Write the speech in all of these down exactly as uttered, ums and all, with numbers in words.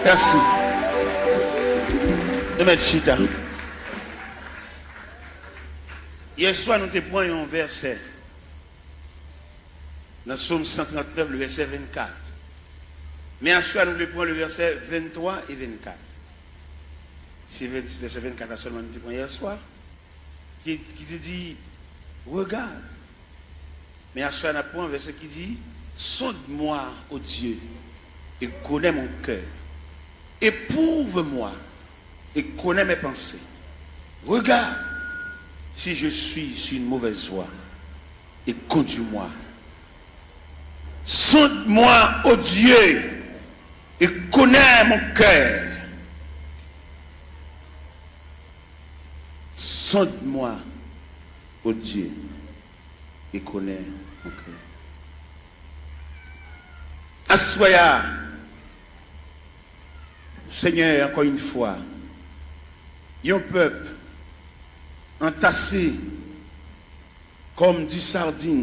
Mèsi. Nou mèt chita. Yèswa, nou te pran yon vèsè nan Sòm san trannèf, le vèsè vennkat. Men aswè a, nou vle pran le vèsè venntwa e vennkat. Se ven-, vèsè vennkat la sèlman nou te pran yèswa, ki, ki te di, Regarde. Men aswè a, n ap pran vèsè ki di, Sonde-moi, ô Dieu, et connais mon cœur. Éprouve-moi et connais mes pensées. Regarde si je suis sur une mauvaise voie et conduis-moi. Sonde-moi, ô Dieu, et connais mon cœur. Sonde-moi, ô Dieu, et connais mon cœur. Aswè a, Senyè, ankò yon fwa, yon pèp antase kòm di sardin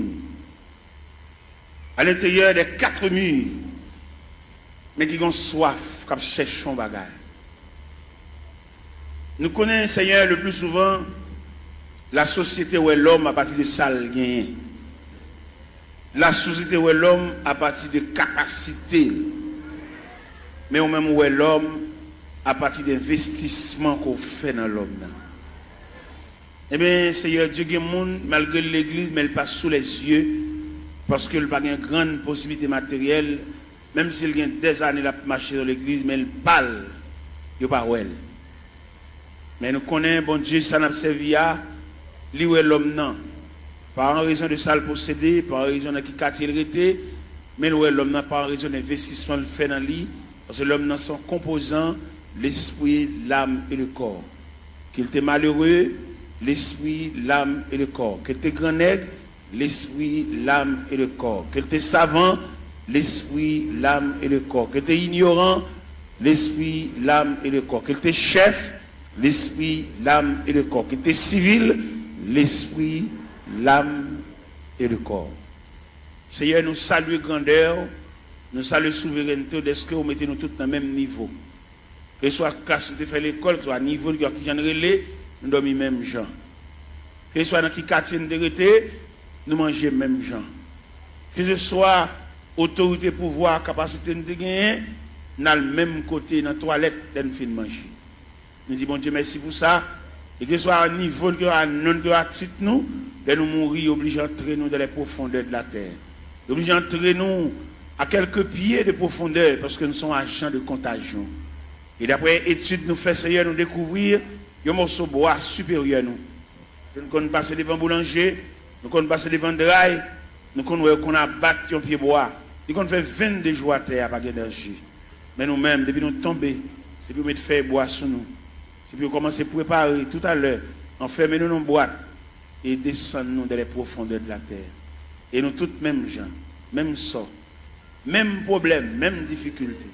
à l'intérieur des quatre murs, men ki gon swaf, k ap chèche yon bagay. Nou konnen, Senyè, le plus souvent, la sosyete wè lòm apati de sa l genyen. La sosyete wè lòm apati de kapasite l. Men ou menm, ou wè lòm apati de envestisman ke w fè nan lòm nan. Ebyen, Seyè Dye, gen moun, malgre l legliz, men l pa sou lèzye, paske l pa gen grann posiblite materyèl, menm si l gen dèzane l ap mache nan legliz, men l pa l, yo pa wè l. Men nou konnen Bondye sa n ap sèvi a, li wè lòm nan, pa an rezon de sa l posede, pa an rezon nan ki katye l rete, men l wè lòm nan pa an rezon de envestisman l fè nan li, paske lòm nan se yon konpozan, lespri, lam e le kò. Ke l te malere, lespri, lam e le kò. Ke l te grannèg, lespri, lam e le kò. Ke l te savan, lespri, lam e le kò. Ke l te inyoran, lespri, lam e le kò. Ke l te chèf, lespri, lam e le kò. Ke l te sivil, lespri, lam e le kò. Seyè, nou salye grandè w, nou salye souverènte w, dèske w mete nou tout nan menm nivo. Keseswa klas nou te fè lekòl, keseswa nivo n, kijan n rele, nou dòmi menm jan. Keseswa nan ki katye n te rete, nou manje menm jan. Keseswa otorite, pouvwa, kapasite n te genyen, n al menm kote nan twalèt lè n fin manje. Nou di Bondye mèsi pou sa. E keseswa nivo n, keseswa non n, keseswa tit nou, lè nou mouri, yo oblije antre nou dans les profondeurs de la terre. Yo oblije antre nou à quelques pieds de profondeur, paske nou se yon ajan de kontajyon. E daprè etid nou fè, Seyè, nou dekouvri yon mòso bwa siperyè nou. Nou konn pase devan boulanje, nou konn pase devan dray, nou konn wè yo konn abat yon pye bwa. Li konn fè venndezou atè a, pa gen danje. Men nou menm, depi nou tonbe, se pou yo met fèy bwa sou nou. Se pou yo kòmanse prepare toutalè, anfèmen nou nan bwat e desann nou dans les profondeurs de la terre. E nou tout menm jan, menm sò, menm pwoblèm, menm difikilte.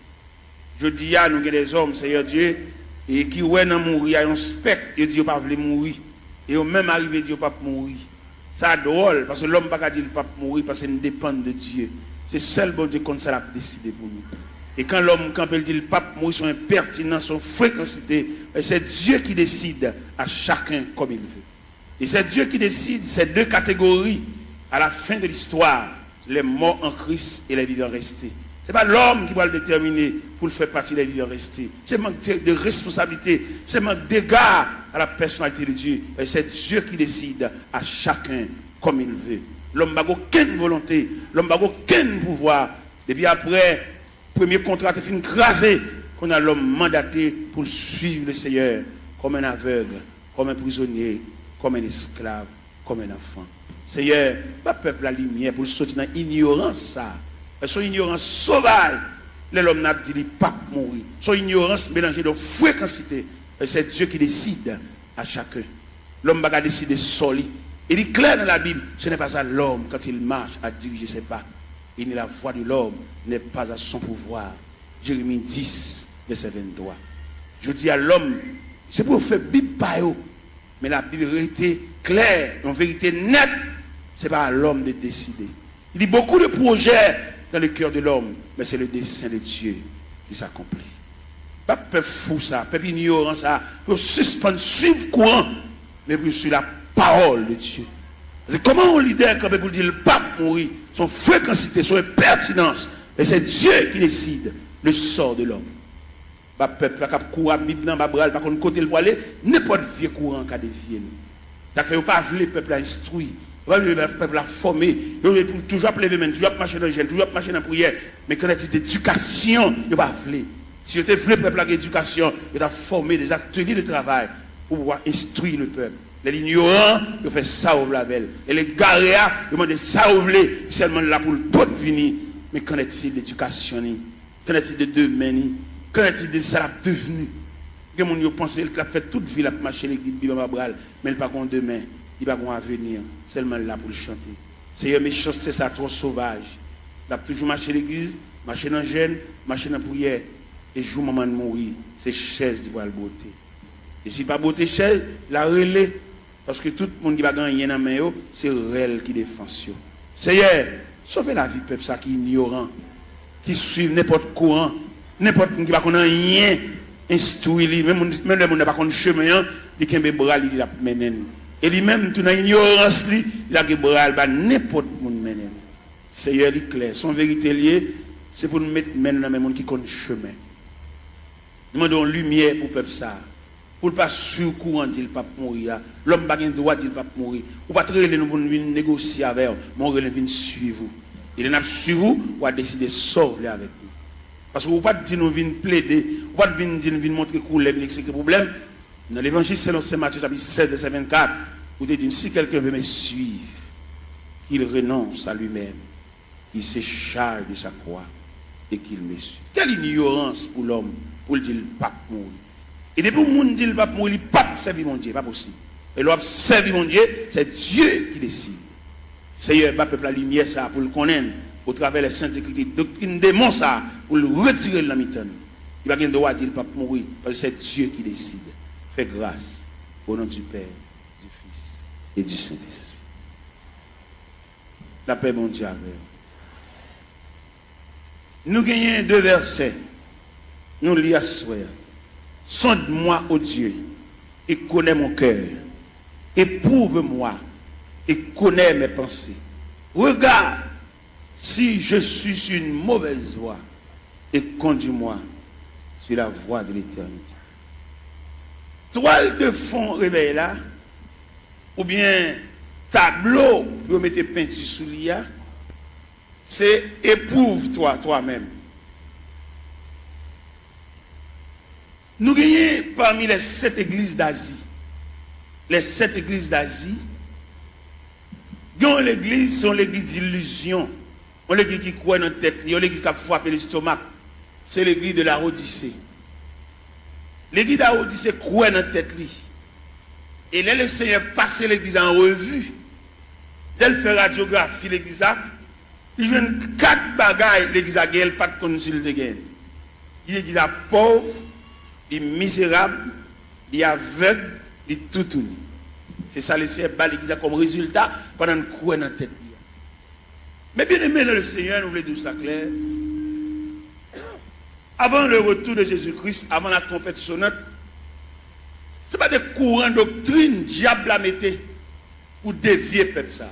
Jodi a, nou gen dèzòm, Seyè Dye, e ki wè nan mouri a yon spèk, yo di yo pa vle mouri. E yo menm arive di yo p ap mouri. Sa dwòl, paske lòm pa ka di l p ap mouri, paske n depann de Dye. Se sèl Bondye k konn sa l ap deside pou nou. E kan lòm kanpe, l di l p ap mouri, se yon enpètinans, se yon frekansite. Et c'est Dieu qui décide à chacun comme il veut. Et c'est Dieu qui décide ces deux catégories à la fin de l'histoire, les morts en Christ et les vivants restés. Se pa lòm ki pral detèmine pou l fè pati des vivants restés. Se mank de, de responsablite, se mank d'égard à la personnalité de Dieu. Et c'est Dieu qui décide à chacun comme il veut. Lòm pa gen okenn volonte, lòm pa gen okenn pouvwa. Depi aprè premye kontra te fin kraze, kounye a lòm mandate pou l suiv le Seyè kòm un aveugle, comme un prisonnier, comme un esclave, comme un enfant. Seyè, ba pèp la limyè pou l soti nan inyorans sa a. Se yon inyorans sovaj lè lòm nan ap di li p ap mouri. Se yon inyorans melanje de yon frekansite. Et c'est Dieu qui décide à chacun. Lòm pa ka deside sò li. E li klè nan Labib, ce n'est pas à l'homme quand il marche à diriger ses pas. Et ni la voix de l'homme n'est pas à son pouvoir. Jeremi dis, vèsè venntwa. Jodi a, lòm, se pou yo fè Bib pa yo. Men Labib rete klè, yon verite nèt, se pa à l'homme de décider. Il dit beaucoup de projets dans le cœur de l'homme, mais c'est le dessein de Dieu qui s'accomplit. Ba pèp fou sa, pèp inyoran sa, pou yo sispann swiv kouran, men pou yo swiv la parole de Dieu. Paske kòman yon lidè kanpe pou l di l p ap mouri, se yon frekansite, se yon enpètinans, men se Dieu qui décide le sort de l'homme. Ba pèp la k ap kouri ap Bib nan anba bra l, pa konn kote l pwale, nenpòt vye kouran ka devye l. Sa k fè yo pa vle pèp la enstwi, yo pa vle pèp la fòme, yo vle pou toujou ap leve men, toujou ap mache nan jèn, toujou ap mache nan priyè. Men qu'en est-il d'éducation? Yo pa vle. Si yo te vle pèp la gen edikasyon, yo t ap fòme des ateliers de travail pou pouvwa enstwi le pèp. Lè l inyoran, yo fè sa yo vle avè l. Lè l egare a, yo mande sa yo vle, sèlman l la pou l pot vini. Men qu'en est-il d'éducation ni? Qu'en est-il de demen ni? Qu'en est-il de sa l ap devni? Gen moun yo panse l k ap fè tout vi l ap mache legliz, Bib anba bra l, men l pa gen yon demen, li pa gen yon avenir, sèlman l la pou l chante. Seyè, mechanste sa twò sovaj. L ap toujou mache legliz, mache nan jèn, mache nan priyè, e jou manman l mouri, se chèz li pral bwote. E si l pa bwote chèz, l a rele, paske tout moun ki pa gen anyen nan men yo, se rèl ki defans yo. Seyè, sove lavi pèp sa ki inyoran, ki swiv nenpòt kouran, nenpòt moun ki pa konn anyen enstwi li, menm moun, menm lè moun nan pa konn chemen an, li kenbe bra li, li ap mennen l. E li menm tou nan inyorans li, li lage bra l ba nenpòt moun mennen l. Seyè, li klè, se yon verite l ye, se pou n met men n nan men moun ki konn chemen. Nou mande yon limyè pou pèp sa a, pou l pa swiv kouran di l p ap mouri a. Lòm pa gen dwa di l p ap mouri. Ou pa t rele nou pou n vin negosye avè w, men w rele n vin swiv ou. E lè n ap swiv ou, w a deside sa w vle avèk nou. Paske ou pa t di nou vin plede, ou pa t vin di n vin montre koulè, vin eksplike pwoblèm. Nan Levanjil selon Sen Matye chapit sèz vèsè vennkat, ou te di n, si quelqu'un veut me suivre, qu'il renonce à lui-même, qu'il se charge de sa croix et qu'il me suive. Quelle ignorance pou lòm pou l di l p ap mouri. E depi yon moun di l p ap mouri, li p ap sèvi Bondye, pa posib. E lè w ap sèvi Bondye, c'est Dieu qui décide. Seyè, ba pèp la limyè sa a pou l konnen l, au travers les saintes écritures, doktrin demon sa a, pou l retire l nan mitan n. Li pa gen dwa di l p ap mouri, paske c'est Dieu qui décide. Fais grâce, au nom du Père, du Fils et du Saint-Esprit. Lapè Bondye avè w. Nou genyen de vèsè nou li aswè a. Sonde-moi, ô Dieu, et connais mon cœur. Éprouve-moi et connais mes pensées. Regarde si je suis sur une mauvaise voie et conduis-moi sur la voie de l'éternité. Twal de fon revèy la, oubyen tablo pou yo mete penti sou li a, se Éprouve-toi toi-même. Nou genyen pami les sept églises d'Asie. Les sept églises d'Asie, gen yon legliz, se yon legliz dilizyon. Yon legliz ki kwè nan tèt li, yon legliz k ap frape lestomak. Se legliz de Laodise. Legliz Laodise kwè nan tèt li. E lè Lesenyè pase legliz la an revi, lè l fè radyografi legliz la, li jwenn kat bagay legliz la genyen, l pa t konn si l te genyen. Li legliz la pòv, li mizerab, li avèg, li toutouni. Se sa Lesenyè ba legliz la kòm rezilta pandan n kwè nan tèt li a. Mes bien-aimés dans le Seigneur, nou vle di w sa klè. Avant le retour de Jésus-Christ, avant la trompette sonnante, se pa de kouran doktrin dyab la mete pou devye pèp sa.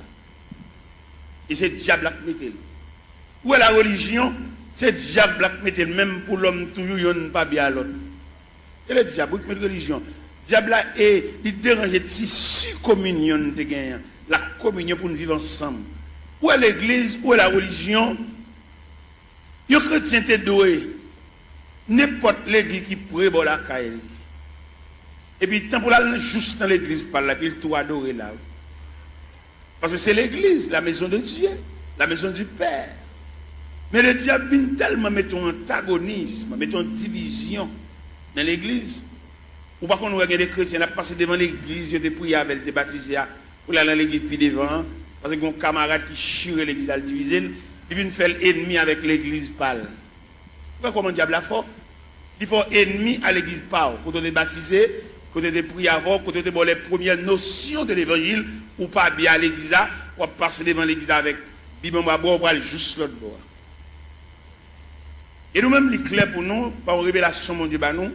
E se dyab la k mete l. Ou wè la relijyon, se dyab la k mete l, menm pou lòm toujou yonn pa byen a lòt. E le dyab, wi, k met relijyon. Dyab la, e, li deranje tisi kominyon n te genyen an, la kominyon pou n viv ansanm. Ou wè legliz, ou wè la relijyon, yon kretyen te dwe nenpòt legliz ki pre bò lakay li. Epi tan pou l al jous nan legliz pa l la, epi l tou adore la, wi. Paske se legliz, la maison de Dieu, la maison du Père. Men le dyab vin tèlman mete yon antagonism, mete yon divizyon nan legliz. Ou pa konn wè gen de kretyen, l ap pase devan legliz yo te priye avè l, te batize a, pou l al nan legliz pi devan an, paske gen yon kamarad ki chire legliz la, l divize l, li vin fè l enmi avèk legliz pa l. Ou wè kòman dyab la fò? Li fè w enmi a legliz pa w, kote w te batize, kote yo te priye avè w, kote yo te ba w les premières notions de l'évangile, ou pa byen a legliz la, w ap pase devan legliz la avèk Bib anba bra w, ou pral jous lòt bò a. E nou menm, li klè pou nou, pa yon revelasyon Bondye ba nou,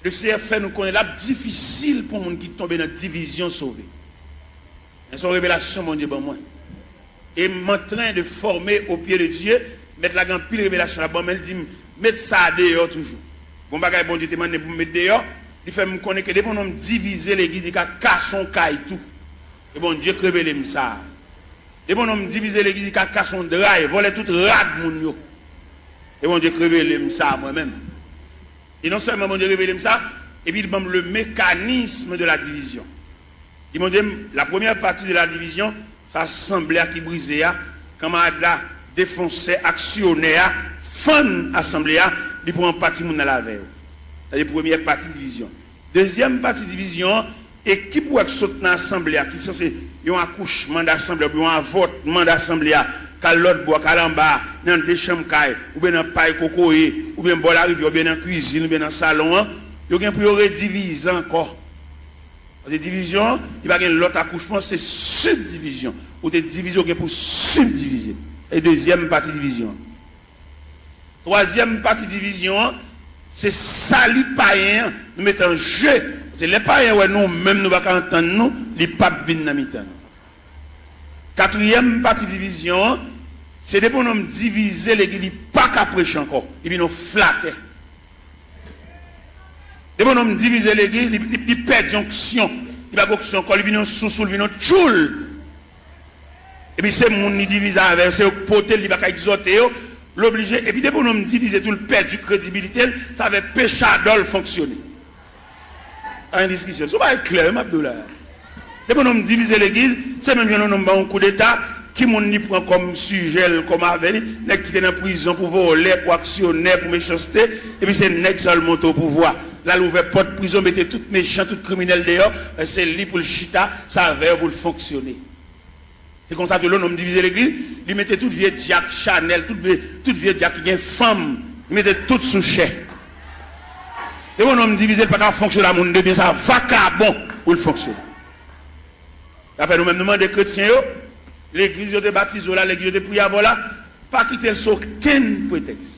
Lesenyè fè nou konnen l ap difisil pou yon moun ki tonbe nan divizyon sove. Men se yon revelasyon Bondye ban mwen. Et m'entrain de former au pied de Dieu, Mèt la gen anpil revelasyon l ap ban, men l di m, met sa a deyò toujou. Gon bagay Bondye te mande m pou m met deyò, li fè m konnen ke depi yon nonm divize legliz, li ka kase yon kay tou. E Bondye k revele m sa a. Depi yon nonm divize legliz, li ka kase yon dra, vòlè tout rad moun yo. E Bondye k revele m sa a mwen menm. E non sèlman Bondye revele m sa, epi li ban m le mécanisme de la division. Li montre m, la première partie de la division, se asanble a ki brize a, kanmarad la, defonsè, aksyonè a, fann asanble a, li pran pati moun nan l avè yo. Sa se premyè pati divizyon. Dezyèm pati divizyon an, ekip ou wè k sot nan asanble a, ki sanse yon akouchman dasanble a, oubyen yon avòtman dasanble a, k al lòt bò, k al anba, nan de chanm kay, oubyen nan pay kokoye, oubyen bò larivyè, oubyen nan kwizin, oubyen nan salon an, yo gen pou yo redivize ankò. Paske divizyon an, li pa gen lòt akouchman, se sibdivizyon. Ou te divize, ou gen pou sibdivize. E dezyèm pati divizyon an. Twazyèm pati divizyon an, se sali payen an, nou mete an je. Se lè payen wè nou menm nou pa ka antann nou, li p ap vin nan mitan nou. Katriyèm pati divizyon an, se depi yon nonm divize legliz, li pa ka preche ankò, li vin yon flatè. Depi yon nonm divize legliz, li, li, li pèdi onksyon. Li pa gen onksyon ankò, li vin yon sousou, li vin yon tchoul. Epi se moun li divize avè yo, se yo k pote l, li pa ka egzòte yo, l oblije. Epi depi yon nonm divize tou, l pèdi kredibilite l, sa fè pechadò l fonksyone. Pa gen diskisyon. Se yon bagay klè, wi, m ap di w la. Depi yon nonm divize legliz, se menm jan yon nonm ba yon koudeta, ki moun li pran kòm sijè l, kòm avè li, nèg ki te nan prizon pou vòlè, pou aksyonè, pou mechanste, epi se nèg sa yo l monte o pouvwa. L al ouvè pòt prizon, mete tout mechan, tout kriminèl deyò, se li pou l chita, se avè yo pou l fonksyone. Se konsa tou lè yon nonm divize legliz, li mete tout vye dyak Chanèl, tout vye, tout vye dyak ki gen fanm, li mete tout sou chè. Depi yon nonm divize, l pa ka fonksyone a moun de byen, se a vakabon pou l fonksyone. Sa fè nou menm nou mande kretyen yo, legliz yo te batize w la, legliz yo te priye avè w la, pa kite l sou okenn pretèks.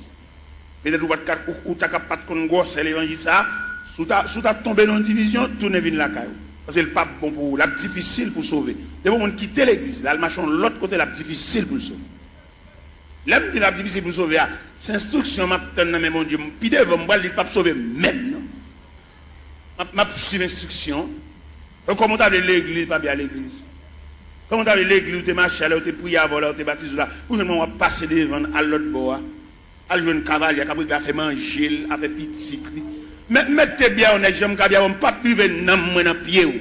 Petèt ou pa t ka, ou, ou ta ka pa t konn gwosè levanjil sa a, si w ta, si w ta tonbe nan yon divizyon, tounen vin lakay ou. Paske l p ap bon pou ou, l ap difisil pou w sove. Depi yon moun kite legliz, l al mache yon lòt kote, l ap difisil pou l sove. Lè m di l ap difisil pou l sove a, se enstriksyon m ap tann nan men Bondye. Pi devan, m pral di l p ap sove menm non. M ap, m ap swiv enstriksyon. Donk, kòman w ta vle legliz pa byen a legliz? Kòman w ta vle legliz ou te mache a, lè yo te priye avè w la, yo te batize w la, ou jwenn mwen w ap pase devan l al lòt bò a, al jwenn kavalye a k ap regle afè manje l, afè pitit li? Mèt, mèt te byen yon nèg, jan m ka byen avè w, m p ap rive nanm mwen nan pye w.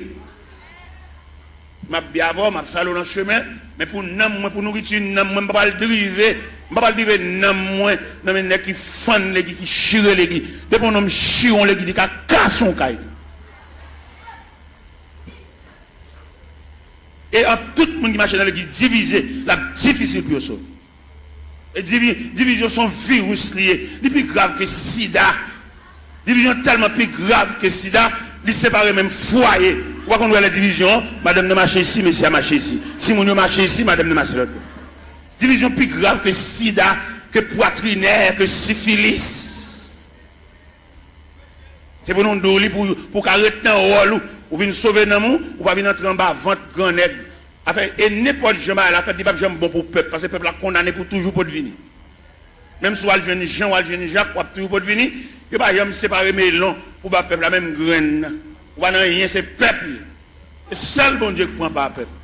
M ap byen avè w, m ap sale w nan chemen, men pou nanm mwen, pou nouriti nanm mwen, m pa pral drive, m pa pral drive nanm mwen nan men nèg ki fann legliz, ki chire legliz. Depi yon nonm chire yon legliz, li ka kase yon kay tou. E ant tout moun ki mache nan legliz divize, l ap difisil pou yo sove. E divi-, divizyon se yon viris li ye. Li pi grav ke sida. Divizyon tèlman pi grav ke sida, li separe menm fwaye. Ou pa konn wè lè divizyon an, madanm nan mache isi, mesye a mache isi. Timoun yo mache isi, madanm nan mache lòt bò. Divizyon pi grav ke sida, ke pwatrinè, ke sifilis. Se pou nou di w li pou, pou w ka ret nan wòl ou, ou vin sove nanm ou, ou pa vin antre anba vant gran nèg. Afè, e nenpòt jan bagay la fèt, li p ap janm bon pou pèp, paske pèp la kondane pou toujou potvini. Menm si w al jwenn Jan, w al jwenn Jak, w ap toujou potvini, yo pa janm separe melon pou ba pèp la, menm grenn nan. Ou pa nan anyen, se pèp li. Se sèl Bondye k pran pa pèp.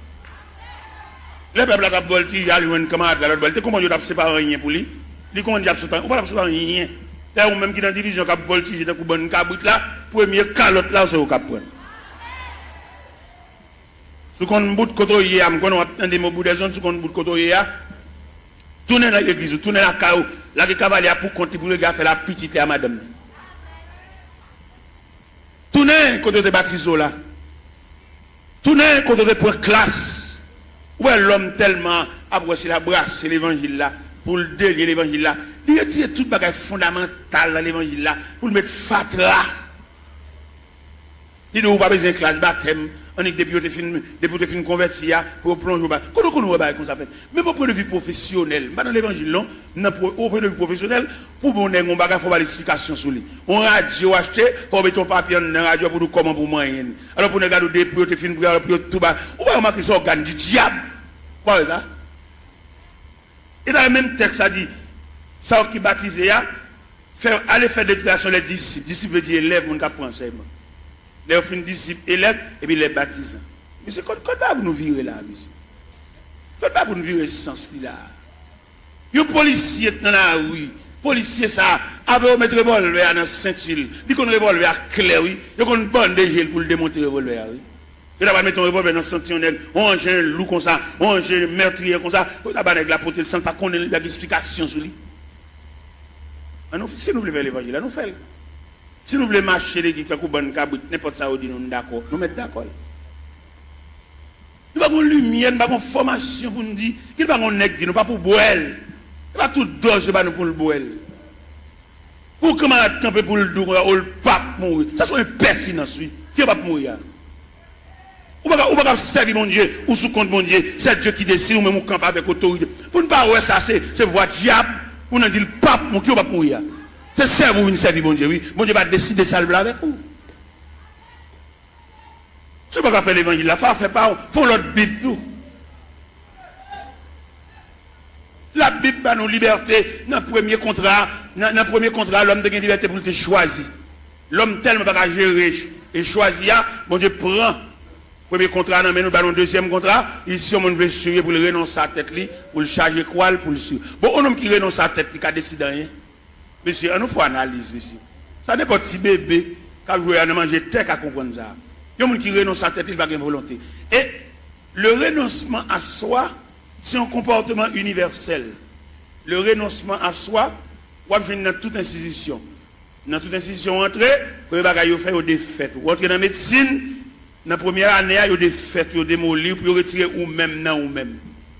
Lè pèp la t ap vòltije al jwenn kanmarad la lòt bò, li te konprann yo t ap separe anyen pou li. Li konprann li t ap sot anyen. Ou pa t ap sot anyen. Dayè, ou menm ki nan divizyon k ap vòltije tankou bann kabrit la, premye kalòt la, se ou k ap pran. Si w konn bout kote w ye a, m konnen w ap tande m obout dèzonn, si w konn bout kote w ye a, tounen nan legliz ou, tounen lakay ou, lage kavalye a pou kont li pou regle afè l a pitit li a madanm li. Tounen kote yo te batize w la. Tounen kote yo te pran klas. Ou wè lòm tèlman ap wè se l ap brase levanjil la, pou l delye levanjil la. Li retire tout bagay fondamantal nan levanjil la, pou l met fatra. Li di w ou pa bezwen klas batèm, Annik depi yo te fin, depi w te fin konvèti a, pou yo plonje w ba. Kote w konn wè bagay konsa fèt? Menm o pwen de vi pwofesyonèl, m pa nan levanjil non, m nan pwo-, o pwen de vi pwofesyonèl, pou bon nèg yon bagay, fò w ba l esplikasyon sou li. Yon radyo w achte, fò w mete yon papye anndan radyo a pou w di w kòman pou w manyen l. Alò pou nèg la di w depi yo te fin priye, alò pou yo tou ba. Ou pa remake se ògàn di dyab? Ou pa wè sa? E dayè menm tèks la di, sa yo ki batize a, fè, ale fè deklarasyon lè disip. Disip vle di elèv, moun k ap pran ansèyman. Lè yo fin disip, elèv, epi lè batizan. Mesye, kot, kot bagay pou nou vire la, mesye? Kot bagay pou nou vire sans li la? Yon polisye k nan lari, polisye sa a, avè yo met revòlvè a nan senti l. Li konn revòlvè a klè, wi. Yo konn bande je l pou l demonte revòlvè a, wi. Yo ta pral mete yon revòlvè nan senti yon nèg, yon anjen lou konsa, yon anjen mètriye konsa. Yo ta ba nèg la pote l san l pa konnen l, li pa gen esplikasyon sou li. An nou, si nou vle fè levanjil la, nou fè l. Si nou vle mache legliz tankou bann kabrit, nenpòt sa yo di nou, nou dakò, nou mèt dakò l. Nou pa gon limyè, nou pa gon fòmasyon pou n di, ki nou pa gon nèg di, nou pa pou bwè l. E pa tout dòz yo ba nou pou l bwè l. Pou kanmarad kanpe pou l di w konsa, o, l p ap mouri. Sa se yon enpètinans, wi. Ki yo p ap mouri a? Ou pa ka, ou pa ka sèvi Bondye, ou sou kont Bondye. Se Dye ki deside, ou menm ou kanpe avèk otorite. Pou n pa wè sa, se, se vwa dyab, pou n di l p ap mouri, ki yo p ap mouri a? Se sèvi ou vin sèvi Bondye, wi. Bondye pa deside sa l vle avèk ou. Si w pa ka fè levanjil la, fè afè pa w, fè yon lòt Bib tou. Labib ba nou libète nan premye kontra, nan, nan premye kontra, lòm te gen libète pou l te chwazi. Lòm tèlman pa ka jere ch-, e chwazi a, Bondye pran premye kontra nan men nou, ba nou dezyèm kontra, li si yon moun vle swiv li pou l renonse a tèt li, pou l chaje kwa l, pou l swiv. Bon, yon nonm ki renonse a tèt li ka deside anyen? Mesye, an nou fè analiz, mesye. Sa nenpòt ti bebe k ap jwe a nan manje tè ka konprann sa. Yon moun ki renonse a tèt li, li pa gen volonte. E le renoncement à soi, se yon konpòtman inivèsèl. Le renoncement à soi, w ap jwenn nan tout enstitisyon. Nan tout enstitisyon w antre, premye bagay yo fè, yo defèt ou. Ou antre nan medsin, nan premyè ane a, yo defèt ou, yo demoli w pou yo retire ou menm nan ou menm.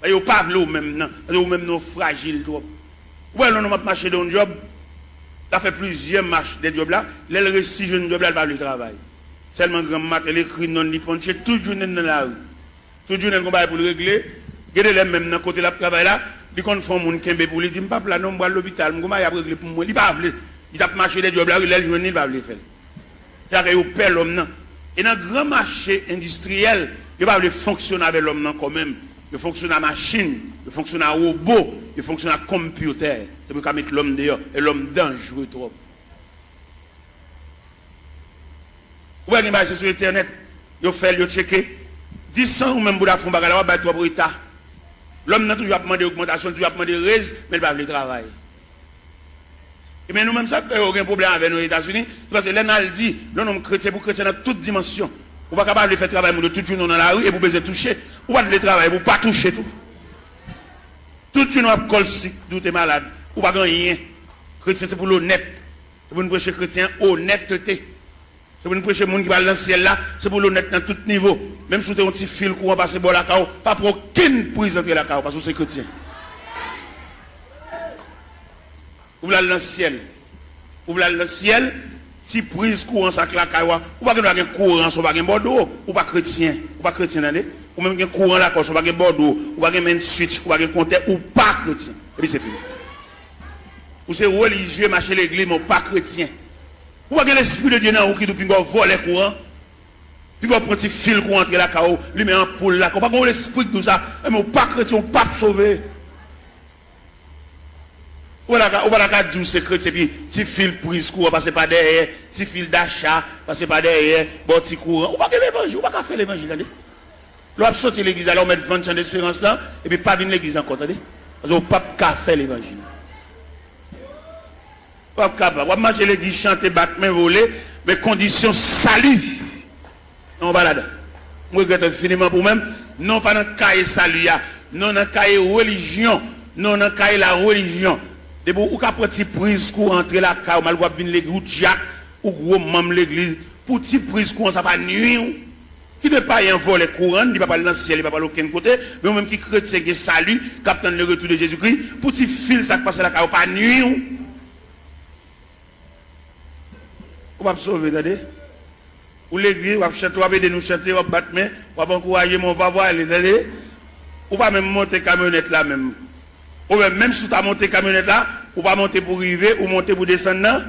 Yo pa vle ou menm nan, paske ou menm nan w frajil twòp. Ou wè lè yon nonm ap mache de yon djòb, l ap fè plizyè mach de djòb la, lè l resi jwenn djòb la, l pa vle travay. Sèlman granm maten, l ekri non l, li ponche tout jounen l nan lari. Tout jounen l gon bagay pou l regle. Gen de lè menm nan kote l ap travay la, li konn fè yon moun kenbe pou li, di, "M p ap la non, m pral lopital, m gon bagay y ap regle pou mwen." Li pa vle. Li t ap mache de djòb la, wi, lè l jwenn li, li pa vle fè l. Se sa k fè yo pè lòm nan. E nan gran mache endistriyèl, yo pa vle fonksyone avè lòm nan kò menm. Yo fonksyone a machin, yo fonksyone a wobo, yo fonksyone a konpyitè. Se pou yo ka met lòm deyò, e lòm danjre twòp. Ou wè gen bagay se sou entènèt, yo fè l, yo tcheke. Di san ou menm pou w ta fè yon bagay la, w ap bay twòp reta. Lòm nan toujou ap mande ogmantasyon, toujou ap mande rèz, men l pa vle travay. Ebyen, nou menm, sa k fè yo gen pwoblèm avè nou Etazini, se paske lè n al di, lè yon nonm kretyen pou kretyen nan tout dimansyon. Ou pa ka pa vle fè travay moun yo tout jounen w nan lari epi w bezwen touche. Ou pa t vle travay epi w pa touche tou. Tout jounen w ap kòl sik, di w te malad, ou pa gen anyen. Kretyen se pou l onèt. Se pou n preche kretyen onètete. Se pou n preche moun ki pral nan syèl la, se pou l onèt nan tout nivo. Menm si w te yon ti fil kouran pase bò lakay w, pa pran okenn priz antre lakay w, paske w se kretyen. Ou vle al nan syèl. Ou vle al nan syèl, ti priz kouran sa k lakay w a, ou pa gen dwa gen kouran san w pa gen bòdwo. Ou pa kretyen. Ou pa kretyen, tande. Ou menm gen kouran lakay w san w pa gen bòdwo. Ou pa gen main switch, ou pa gen kontè, ou pa kretyen. Epi se fini. Ou se relijye, mache legliz, men w pa kretyen. Ou pa gen Lespri de Dye nan ou ki di w pinga w vòlè kouran, pinga w pran ti fil kouran antre lakay w, limen anpoul lakay w. Ou pa gen yon lespri ki di w sa, men w pa kretyen, w p ap sove. Ou pa ta ka, ou pa ta ka di w se kretyen, epi ti fil priz kouran pase pa dèyè, ti fil dacha pase pa dèyè, ba w ti kouran. Ou pa gen levanjil, ou pa ka fè levanjil, tande. Lè w ap soti legliz la, lè w mèt vann chan desperans lan, epi pa vin legliz ankò, tande. Paske w p ap ka fè levanjil. W ap kapab. W ap mache legliz, chante, bat men, vole, men kondisyon sali, non, w pa ladan. M regrèt enfiniman pou mwen. Non, w pa nan kaye sali a. Non, w nan kaye relijyon. Non, w nan kaye larelijyon. Depi w ka pran ti priz kouran antre lakay w, malgre w ap vin legliz, ou dyak, ou gwo manm legliz, pou ti priz kouran sa pa nwi w. Kite payen an vòlè kouran, li pa pral nan syèl, li pa pral okenn kote, men ou menm ki kretyen gen sali, k ap tann le retour de Jezikri, pou ti fil sa k pase lakay ou pa nwi w. Ou p ap sove, tande. Ou legliz, w ap chante, w ap ede nou chante, w ap bat men, w ap ankouraje, men w pa vwale, tande. Ou pa menm monte kamyonèt la menm. Oubyen menm si w ta monte kamyonèt la, ou pa monte pou rive, ou monte pou desann nan.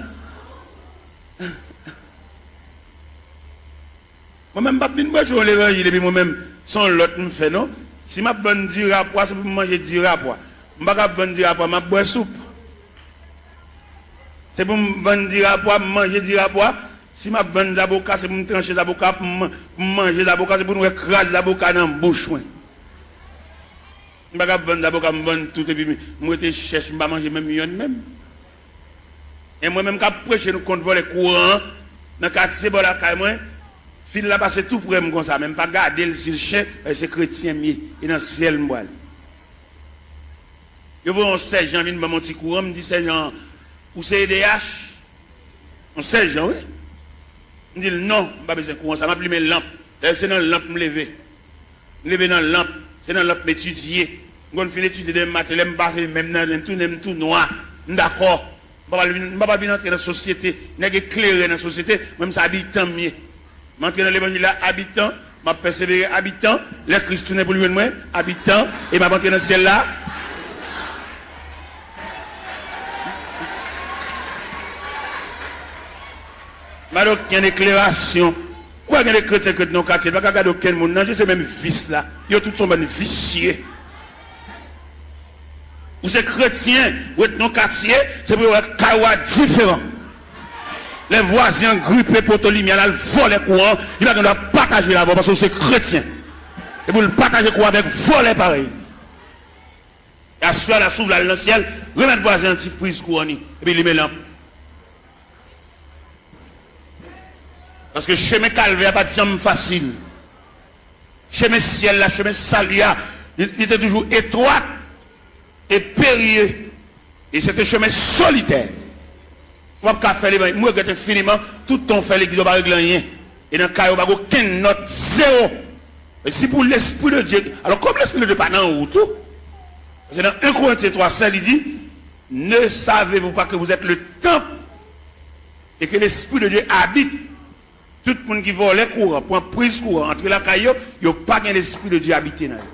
Mwen menm, m p ap vin preche yon levanjil epi mwen menm, se yon lòt m fè, non. Si m ap vann diri a pwa, se pou m manje diri a pwa. M pa ka ap vann diri a pwa, m ap bwè soup. Se pou m vann diri a pwa, m manje diri a pwa. Si m ap vann zaboka, se pou m tranche zaboka, pou m, pou m manje zaboka, se pou nou wè kraz zaboka nan bouch mwen. M pa ka ap vann zaboka, m vann tout, epi m, m rete chèch, m pa manje menm yonn menm. E mwen menm k ap preche nou kont vòlè kouran an, nan katye bò lakay mwen, fil la pase tou prè m konsa, men m pa gade l si l chen, paske se kretyen m ye, e nan syèl m prale. Yo voye yon sèjan vin ban m yon ti kouran, m di sèjan an, "Ou se E D H?" Yon sèjan, wi. M di l, "Non, m pa bezwen kouran sa, m ap limen lanp." Dayè, se nan lanp m leve. M leve nan lanp, se nan lanp m etidye. M konn fin etidye demen maten, lè m pase men m nan nen m, tou nen m tou nwa. M dakò. M pa pral vin, m pa pral vin antre nan sosyete. Nèg eklere nan sosyete, mwen m se abitan m ye. M antre nan levanjil la abitan, m ap pèsevere abitan, lè Kris tounen pou l jwenn mwen, abitan, e m ap antre nan syèl la. M pa gen okenn eklerasyon. Ou wè gen de kretyen k ret nan yon katye, li pa ka gade okenn moun nan je, se menm vis la. Yo tout se yon bann visye. Ou se kretyen, ou ret nan yon katye, se pou yo wè kay ou a diferan. Lè vwazen an gripe poto limyè l al vòlè kouran, li pa gen dwa pataje l avè w paske ou se kretyen. E pou l pataje kouran avèk vòlè parèy li. E aswè a la, si w vle al nan syèl, remèt vwazen an ti priz kouran li, epi limen lanp. Paske chemen kalvè a pa t janm fasil. Chemen syèl la, chemen sali a, li, li te toujou etwat e perye. E se te chemen solitè. Ou p ap ka fè levanjil. M regrèt enfiniman, tout tan w fè legliz, ou pa regle anyen. E nan kay ou, pa gen okenn nòt, zewo. E si pou Lespri de Dye, alò, kòm Lespri de Dye pa nan ou tou, paske nan en Korentyen twa sèz, li di, "Ne savez-vous pas que vous êtes le temple et que l'Esprit de Dieu habite?" Tout moun ki vòlè kouran, pran priz kouran, antre lakay yo, yo pa gen Lespri de Dye abite nan yo.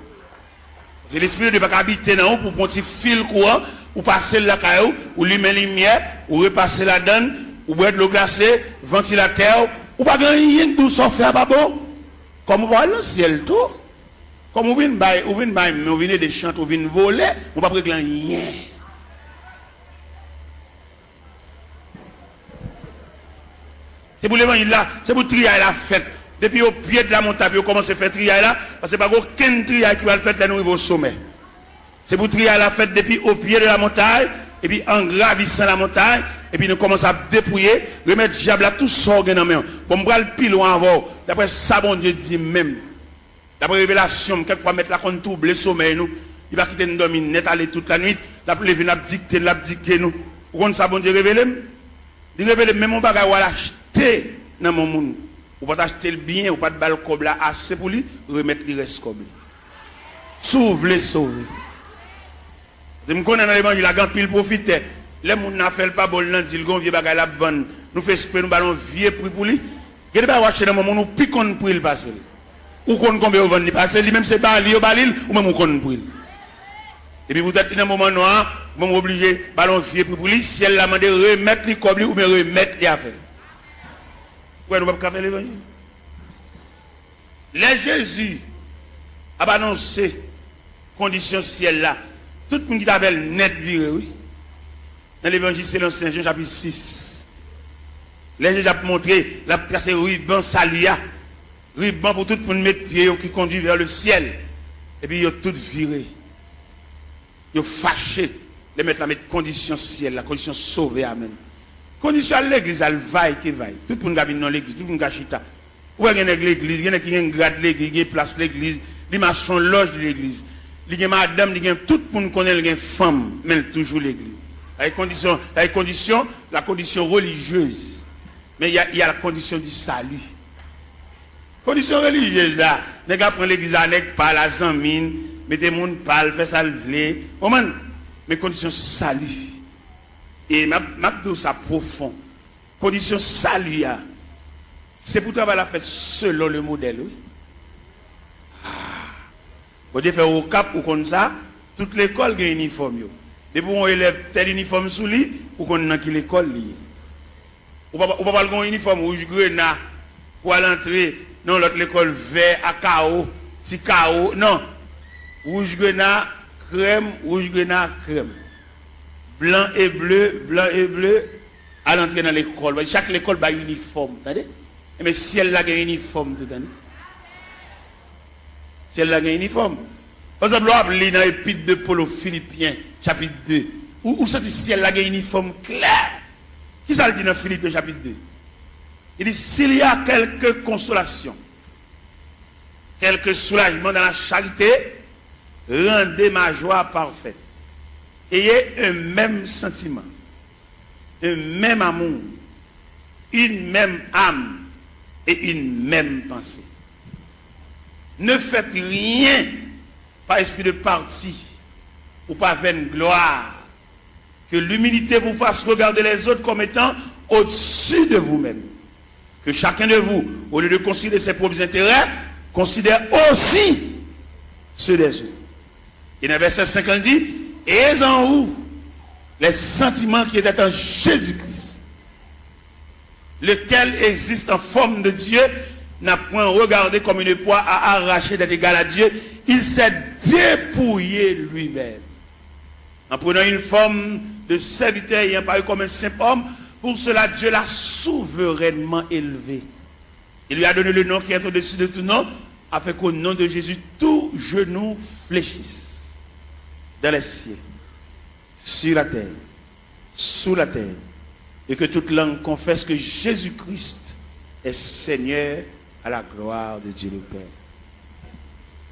Se Lespri de Dye pa ka abite nan ou pou pran ti fil kouran, ou pase l lakay ou, ou limen limyè, ou repase ladann, ou bwè dlo glase, vantilatè, ou pa gen anyen k di w sa w fè a pa bon. Kòm ou pa al nan syèl tou, kòm ou vin bay, ou vin bay men, ou vin ede chante, ou vin vole, ou p ap regle anyen. Se pou levanjil la, se pou triyay la fèt. Depi o pye de la montay pou yo kòmanse fè triyay la, paske pa gen okenn triyay ki pral fèt lè nou rive o somè. Se pou triyay la fèt depi o pye de la montay, epi an gravisan la montay, epi nou kòmanse ap depouye, remèt dyab la tout sa w gen nan men w. Bon, m pral pi lwen avè w, daprè sa Bondye di m menm. Daprè revelasyon m, kèk fwa Mèt la konn twouble somèy nou. Li pa kite n dòmi nèt ale tout lannuit. L ap leve n, l ap dikte n, l ap dike nou. Ou konn sa Bondye revele m? Li revele m menm yon bagay w al achte nan men yon moun. Ou pa t achte l byen, ou pa t ba l kòb la ase pou li, remèt li rès kòb li. Si w vle sove. Paske m konnen nan levanjil la, gen anpil pwofitè. Lè moun nan fè l pa bon, l nan di l gen yon vye bagay l ap vann. Nou fè espre nou ba l yon vye pri pou li. Gen de bagay w achte nan men moun, ou pi konn pri l pase l. Ou konn konbyen yo vann li pase l, li menm se ba li yo ba li l, ou menm ou konn pri l. Epi poutèt li nan moman nwa a, ou menm ou oblije ba l yon vye pri pou li, syèl la mande remèt li kòb li oubyen remèt li afè l. Ou wè nou p ap ka fè levanjil. Lè Jezi ap anonse kondisyon syèl la, tout moun ki t avè l nèt vire, wi. Nan Levanjil selon Sen Jan, chapit sis, lè Jezi ap montre, l ap trase riban sali a, riban pou tout moun met pye yo ki kondui vè le syèl, epi yo tout vire. Yo fache lè Mèt la met kondisyon syèl la, kondisyon sove a menm. Kondisyon al legliz, al vay ke vay. Tout moun ka vin nan legliz, tout moun ka chita. Ou wè gen nèg legliz, gen nèg ki gen grad legliz, gen plas legliz, li mache yon lòj legliz. Li gen madanm, li gen tout moun konnen l gen fanm, men l toujou legliz. Sa e kondisyon, sa e kondisyon, la condition religieuse. Men y a, y a la condition du salut. Kondisyon relijyez la, nèg la pran legliz la, nèg pa l a zanmi n, mete moun pa l, fè sa l vle. Konprann? Men kondisyon sali. E m ap, m ap di w sa pwofon. Kondisyon sali a, Se pou travay la fèt selon le modèl, wi. Ah. Bondye fè w Okap, ou konn sa, tout lekòl gen inifòm yo. Depi w yon elèv tèl inifòm sou li, ou konn nan ki lekòl li ye. Ou pa, ou pa pral gen yon inifòm wouj grena pou al antre nan yon lòt lekòl vè a kawo, ti kawo, non. Wouj grena, krèm, wouj grena, krèm. Blan e ble, blan e ble, al antre nan lekòl. Chak lekòl bay inifòm, tande? Enben, syèl la gen inifòm tou, tande? Syèl la gen inifòm. Pa egzanp, lè w ap li nan Epit de Pòl o Filipyen, chapit de, ou, ou santi syèl la gen inifòm klè. Kisa l di nan Filipyen chapit de? Li di, s'il y a quelque consolation, quelque soulagement dans la charité, rendez ma joie parfaite. Ayez un même sentiment, un même amour, une même âme et une même pensée. Ne faites rien par esprit de parti ou par vaine gloire. Que l'humilité vous fasse regarder les autres comme étant au-dessus de vous-même. Que chacun de vous, au lieu de considérer ses propres intérêts, considère aussi ceux des autres. Et dans verset cinq, il dit, ayez en vous les sentiments qui étaient en Jésus-Christ, lequel existe en forme de Dieu, n'a point regardé comme une proie à arracher d'être égal à Dieu, il s'est dépouillé lui-même en prenant une forme de serviteur, ayant paru comme un simple homme. Pour cela, Dieu l'a souverainement élevé et lui a donné le nom qui est au-dessus de tout nom, afin qu'au nom de Jésus, tout genou fléchisse dans les cieux, sur la terre, sous la terre, et que toute langue confesse que Jésus-Christ est Seigneur, à la gloire de Dieu le Père.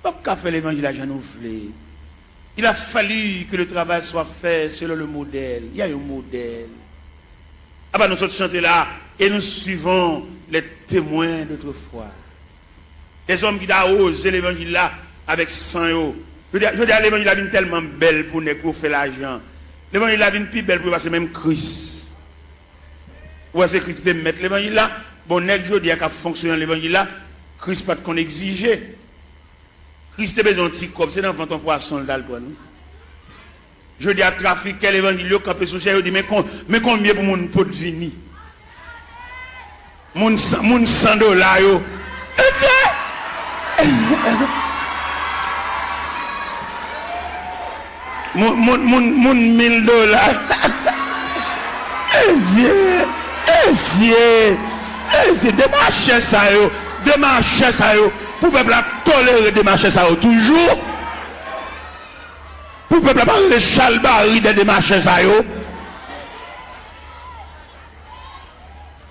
P ap ka fè levanjil la jan nou vle. Il a fallu que le travail soit fait selon le modèle. Il y a un modèle. Apa nou sot chante la, et nous suivons les témoins d'autrefois. Dèzòm ki ta woze levanjil la avèk san yo. Jodi a, jodi a levanjil la vin tèlman bèl pou nèg pou yo fè lajan. Levanjil la vin pi bèl pou yo pase menm Kris. Ou wè se Kris ki te mèt levanjil la. Bon, nèg jodi a k ap fonksyone nan levanjil la, Kris pa t konn egzije. Kris te bezwen yon ti kòb, se nan vant yon pwason l t al pran l, wi. Jodi a, trafikè levanjil yo kanpe sou chè, yo di, men kon, men konbyen pou moun pot vini. Moun san, moun san dola yo. Mesye! Moun, moun, moun, moun mil dola. Mesye! Mesye! Mesye! Demachè sa yo! Demachè sa yo! Pou pèp la tolere demachè sa yo toujou. Pou pèp la pa rele chalbari dè demachè sa yo.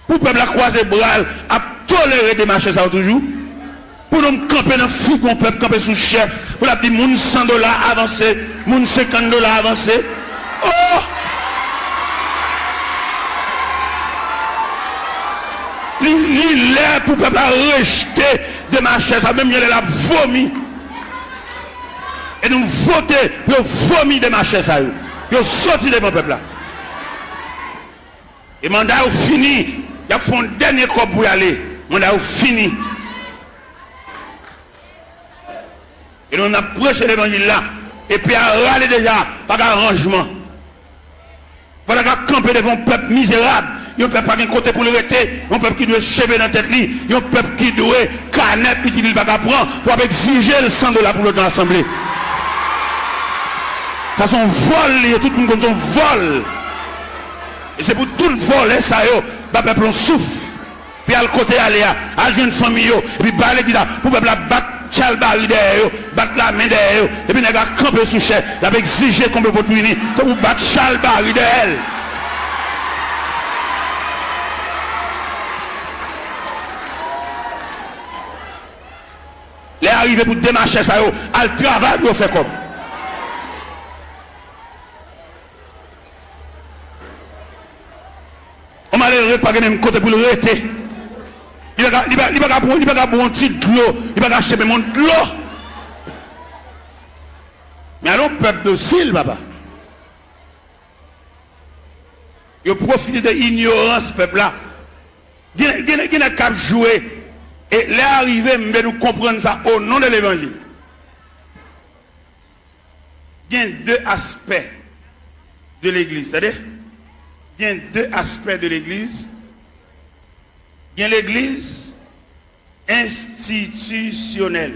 Pou pèp la kwaze bra l ap tolere demachè sa yo toujou. Pou nou kanpe nan figi yon pèp, kanpe sou chè, pou l ap di moun san dola avanse, moun senkant dola avanse. Oh! Li, li lè pou pèp la rejte demachè sa, menm jan lè l ap vomi. E nou vote pou yo vomi demachè sa yo. Yo soti devan pèp la. E manda yo fini. Y ap fè yon dènye kòb pou y ale. Manda yo fini. E nou menm n ap preche levanjil la. Epi a rale deja, pa gen aranjman. Pandan k ap kanpe devan yon pèp mizerab, yon pèp pa gen kote pou l rete, yon pèp ki dwe cheve nan tèt li, yon pèp ki dwe kanè pitit li l pa ka pran, pou ap egzije l san dola pou l nan asanble. Sa se yon vòl li ye, tout moun konn se yon vòl. E se pou tout vòlè sa yo ba pèp la yon souf. Pi al kote y ale a, al jwenn fanmi yo, epi ba legliz la, pou pèp la bat chalbari dèyè yo, bat lamen dèyè yo, epi nèg la kanpe sou chè, l ap egzije konbyen pot pou vini, tankou bat chalbari dèyè l. Lè a rive pou demachè sa yo al travay pou yo fè kòb. Yon malere pa gen menm kote pou l rete. Li pa ka, li pa, li pa ka pran, li pa ka bwè yon ti dlo, li pa ka achte menm yon dlo. Men ale yon pèp dosil, papa. Yo pwofite de inyorans pèp la. Gen, gen, gen nèg k ap jwe. E lè a rive, m vle nou konprann sa o non de levanjil. Gen de aspè de legliz, tande? Gen de aspè de legliz. Gen legliz enstitisyonèl.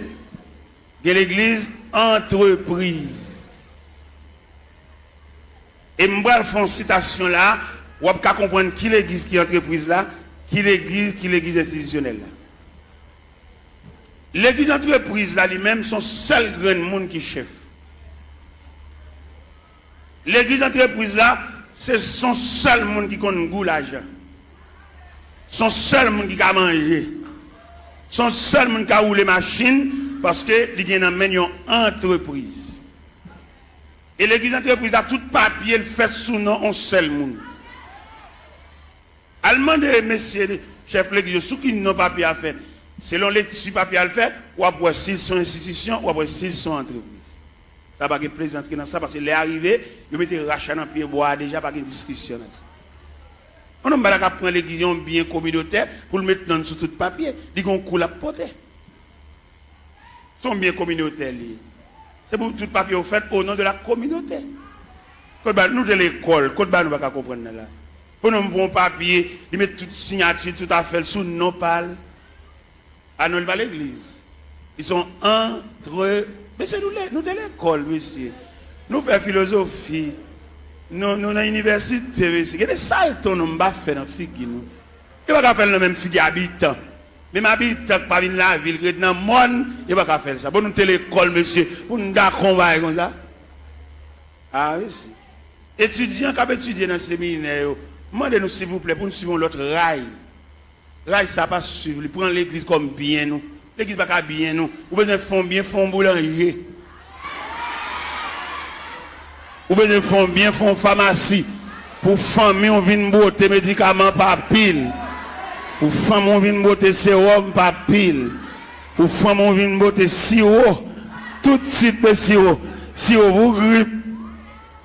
Gen legliz antrepriz. E m pral fè yon sitasyon la, w ap ka konprann ki legliz ki antrepriz la, ki legliz ki legliz enstitisyonèl la. Legliz antrepriz la li menm se yon sèl grenn moun ki chèf. Legliz antrepriz la se se yon sèl moun ki konn gou lajan. Se yon sèl moun ki ka manje. Se yon sèl moun ki ka woule machin paske li gen nan men l yon antrepriz. E legliz antrepriz la, tout papye l fèt sou non yon sèl moun. Al mande mesye chèf legliz yo sou ki non papye a fèt. Selon lekti papye a l fèt, w ap wè si l se yon enstitisyon, w ap wè si l se yon antrepriz. Sa pa gen plezantri nan sa, paske lè a rive, yo mete rach la nan pye bwa a deja, pa gen diskisyon nan sa. Yon nonm pa ta ka pran legliz yon byen kominotè pou l met non l sou tout papye. Li gen yon kou l ap pote. Se yon byen kominotè li ye. Se pou tout papye yo fèt o non de la kominote. Kot ba nou te lekòl, kot ba nou pa ka konprann nan la. Pou nou pran yon papye, li met tout siyati, tout afè l sou non pa l. A non, li pa legliz. Li se yon antre... Mesye, nou le, nou te lekòl, mesye. Nou fè filozofi. Nou, nou nan inivèsite, mesye. Gen de salte yon nonm pa fè nan figi nou. Yo pa ka fè l nan menm figi abitan. Menm abitan k pa vin lavil, ki ret nan mòn, yo pa ka fè l sa. Bon, nou te lekòl, mesye, pou n dakò yon bagay konsa. A, mesye. Etidyan k ap etidye nan seminè yo, m mande nou, silvouplè, pou n swiv yon lòt ray. Ray sa pa swiv li, pran legliz kòm byen nou. Legliz pa ka byen nou. Ou bezwen fè yon byen, fè yon boulanje. Ou bezwen fè yon byen, fè yon famasi. Pou fanmi w vin bwote medikaman pa pil. Pou fanmi w vin bwote sewòm pa pil. Pou fanmi w vin bwote siwo. Tout tip de siwo. Siwo pou grip.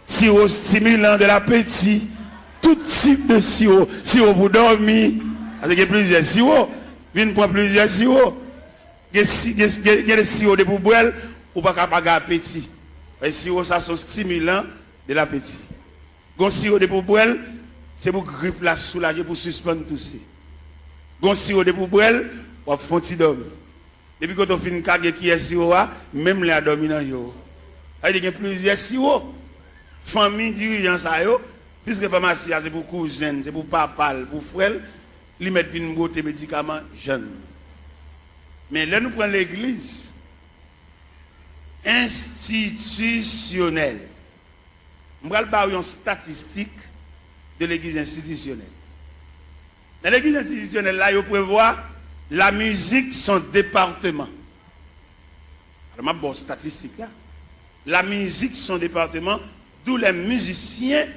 Siwo stimilan de lapeti. Tout tip de siwo. Siwo pou dòmi. Paske gen plizyè siwo. Vin pran plizyè siwo. Gen si, gen, gen, gen de siwo depi w bwè l, ou pa ka pa gen apeti. E siwo sa se yon stimilan de lapeti. Gon siwo depi w bwè l, se pou grip la soulaje, pou sispann touse. Gon siwo depi w bwè l, w ap fè yon ti dòmi. Depi kote w fin kage kiyè siwo a, menm lè a dòmi nan je w. Sa vle di gen plizyè siwo. Fanmi dirijan sa yo, piske famasi a se pou kouzen l, se pou papa l, pou frè l, li mèt vin bwote medikaman jan l. Men lè nou pran legliz enstitisyonèl, m pral ba w yon statistik de legliz enstitisyonèl. Nan legliz enstitisyonèl la, yo prevwa la mizik se yon depatman. Alò, m ap ba w statistik la. La mizik se yon depatman, d'où les musiciens,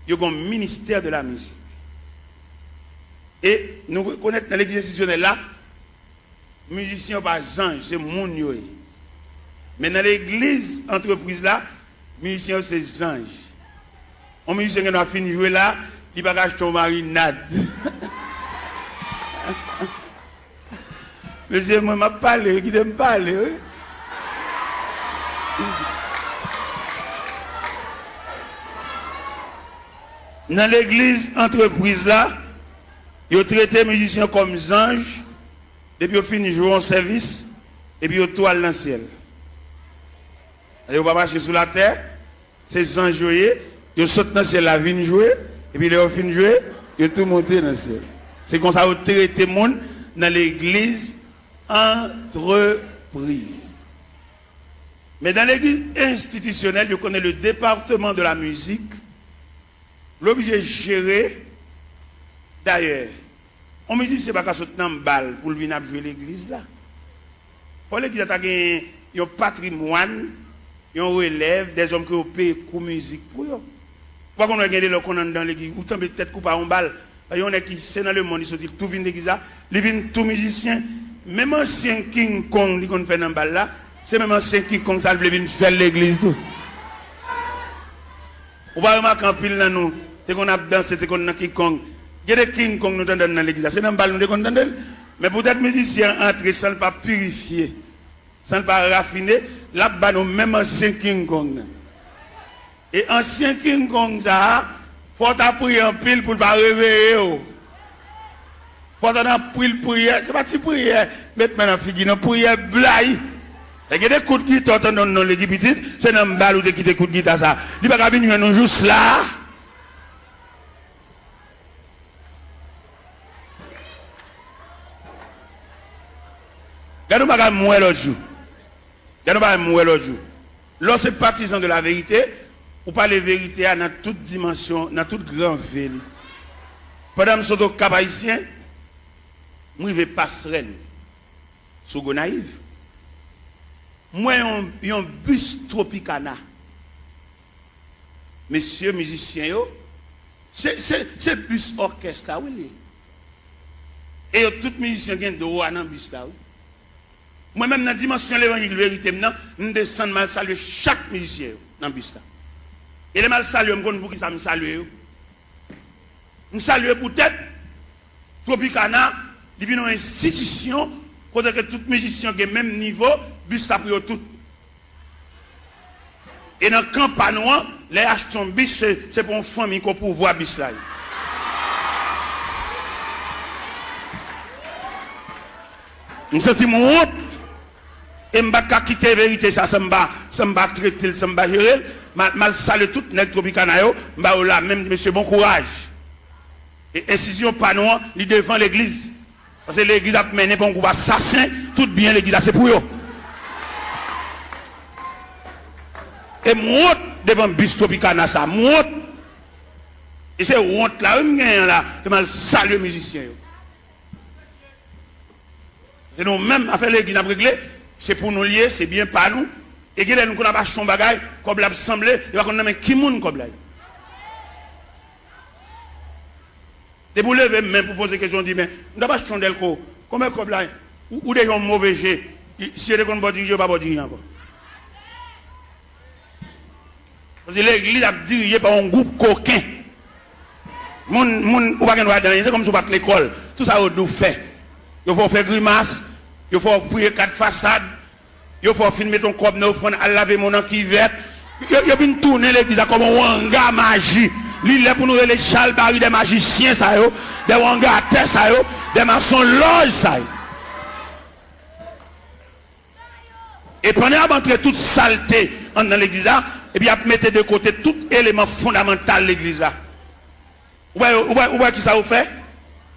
yo gen yon ministè de la mizik. E nou rekonèt nan legliz enstitisyonèl la, mizisyen yo pa zanj, se moun yo ye. Men nan legliz antrepriz la, mizisyen yo se zanj. Yon mizisyen gen dwa fin jwe la, li pa ka achte yon marinad. Mesye, mwen m ap pale, wi, kite m pale, wi. Nan legliz antrepriz la, yo trete mizisyen kòm zanj, depi yo fin jwe yon sèvis, epi yo tou al nan syèl. Yo pa mache sou latè, se zanj yo ye, yo sot nan syèl la vin jwe, epi lè yo fin jwe, yo tou monte nan syèl. Se konsa yo trete moun nan legliz antrepriz. Men nan legliz enstitisyonèl, yo konnen le département de la musique, l oblije jere. Dayè, yon mizisyen pa ka sot nan bal pou l vin ap jwe legliz la. Fò legliz la ta gen yon patrimwàn, yon relèv, dèzòm ke yo peye kou mizik pou yo. Ou pa konn wè gen de lè w konn anndan legliz, ou tanbe tèt kou pa yon bal. Yon nèg ki se nan lemonn li soti, li tou vin legliz la, li vin tou mizisyen. Menm ansyen King Kong li konn fè nan bal la, se menm ansyen King Kong sa l vle vin fè l legliz tou. Ou pa remake anpil nan nou te konn ap danse, te konn nan King Kong. Gen de King Kong nou tande nan legliz la. Se nan bal nou te konn tande l. Men poutèt mizisyen an antre san l pa pirifye, san l pa rafine, l ap ba nou menm ansyen King Kong nan. E ansyen King Kong sa a, fò w ta priye anpil pou l pa reveye w. Fò w ta nan anpil priyè. Se pa ti priyè, met men nan figi, nan priyè blayi. E gen de kout gita w tande nan legliz pitit, se nan bal ou te kite kout gita sa a. Li pa ka vin jwenn nou jous la a. Gade yon bagay m wè lòt jou. Gade yon bagay m wè lòt jou. Lè w se patizan de la verite, ou pale verite a nan tout dimansyon, nan tout gran ve li. Pandan m sot Okap Ayisyen, m rive Pasrèn, sou Gonayiv. M wè yon, yon bis Tropicana. Mesye mizisyen yo, se, se, se bis òkès la, wi, li ye. E yo tout mizisyen gen dwa nan bis la, wi. Mwen menm, nan dimansyon levanjil verite m nan, m desann, m al salye chak mizisyen yo nan bis la. E lè m al salye yo, m konn poukisa m salye yo. M salye poutèt Tropicana, li vin yon enstitisyon kote ke tout mizisyen gen menm nivo, bis la pou yo tout. E nan kan pa nou an, lè y achte yon bis, se, se pou yon fanmi ke w pouvwa bis la ye. M santi m wont, e m pa t ka kite verite sa san m pa, san m pa trete l, san m pa jere l. M al, m al salye tout nèg Tropicana yo, m ba yo lamen, m di, "Mesye, bon kouraj." E enstitisyon pa nou an, li devan legliz. Paske legliz ap mennen pa yon gwoup asasen, tout byen legliz la se pou yo. E m wont devan bis Tropicana sa, m wont. E se wont la, wi, m genyen la, ke m al salye mizisyen yo. Se nou menm, afè legliz n ap regle, se pou nou l ye, se byen pa nou. E gen lè nou konn ap achte yon bagay, kòb la ap sanble, yo pa konn nan men ki moun kòb la ye. Depi w leve men pou poze kesyon, w di, "Men, m t ap achte yon dèlko, konbyen kòb la ye?" Ou, ou deja yon move je. Si yo te konn ba w dirije, yo pa ba w dirije ankò. Paske legliz ap dirije pa yon gwoup koken. Moun, moun, ou pa gen dwa di anyen, se kòmsi w pa t lekòl. Tout sa yo di w fè. Yo fè w fè grimas, yo fè w fouye kat fasad, yo fè w fin mete yon kòb nan ofrann, al lave men w nan kivèt. Yo, yo vin tounen legliz la kòm yon wanga maji. Li lè pou nou rele chalbari dè majisyen sa yo, dè wangatè sa yo, dè masonlòj sa yo. E pandan y ap antre tout salte anndan legliz la, epi y ap mete de kote tout eleman fondamantal legliz la. Ou wè, ou wè, ou wè kisa yo fè?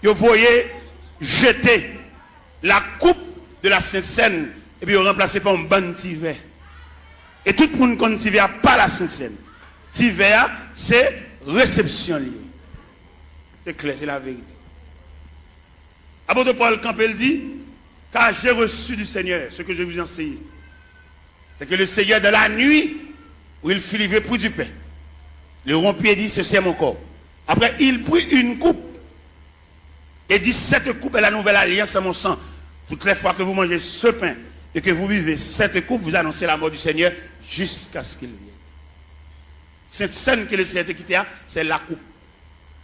Yo voye jete la coupe de la Sainte Seine, epi yo ranplase pa yon bann ti vè. E tout moun konn ti vè a pa la Sainte Seine. Ti vè a, se resepsyon li ye. Se klè, se laverite. Apot Pòl kanpe, l di, "Car j'ai reçu du Seigneur ce que je vous ai enseigné. C'est que le Seigneur, dans la nuit où il fut livré, prit du pain, le rompit et dit, 'Ceci est mon corps.' Après, il prit une coupe et dit, 'Cette coupe est la nouvelle alliance en mon sang. Toutes les fois que vous mangez ce pain et que vous buvez cette coupe, vous annoncez la mort du Seigneur jusqu'à ce qu'il vienne.'" Sent Sèn ke Leseyè te kite a, se lakoup.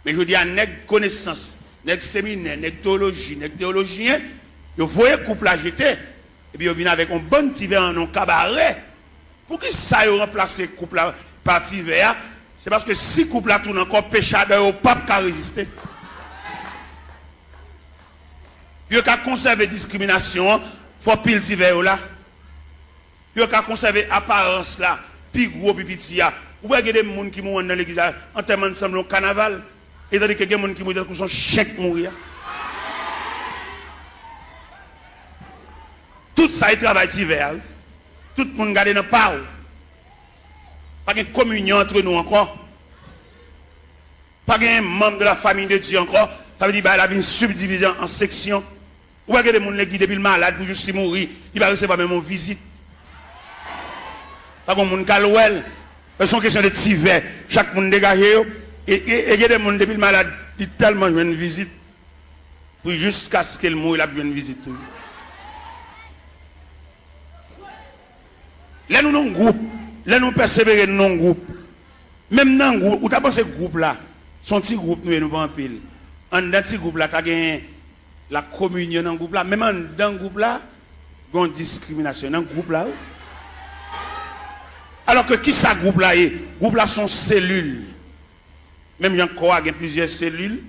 Men jodi a, nèg konesans, nèg seminè, nèg teyoloji, nèg teyolojyen, yo voye koup la jete, epi yo vin avèk yon bann ti vè an yon kabarè. Poukisa yo ranplase koup la pa ti vè a? Se paske si koup la tounen ankò, peche adan yo p ap ka reziste. Pou yo ka konsève diskriminasyon an, fò pil ti vè yo la. Pou yo ka konsève aparans la, pi gwo, pi piti a. Ou wè gen de moun ki mouri anndan legliz la, antèman sanble yon kanaval. E tandike gen moun ki mouri tankou se yon chen k mouri a. Tout sa e travay ti vè a, wi. Tout moun gade nan pa w. Pa gen kominyon antre nou ankò. Pa gen manm de la famille de Dieu ankò. Sa vle di bagay la vin sibdivize an, an seksyon. Ou wè gen de moun legliz depi l malad pou jis li mouri, li pa resevwa menm yon vizit. Pa gen moun k al wè l. Se yon kesyon de ti vè. Chak moun degaje yo. E, e, e gen de moun depi l malad, li tèlman jwenn vizit. Pou jiskaske l mouri, l ap jwenn vizit toujou. Lè nou nan yon gwoup, lè nou pèsevere, nou nan yon gwoup. Menm nan gwoup, ou ta panse gwoup la, se yon ti gwoup nou ye, nou pa anpil. Anndan ti gwoup la, ta gen la kominyon nan gwoup la. Menm anndan gwoup la, gen yon diskriminasyon nan gwoup la, wi. Alò ke kisa gwoup la ye? Gwoup la se yon selil. Menm jan kò a gen plizyè selil,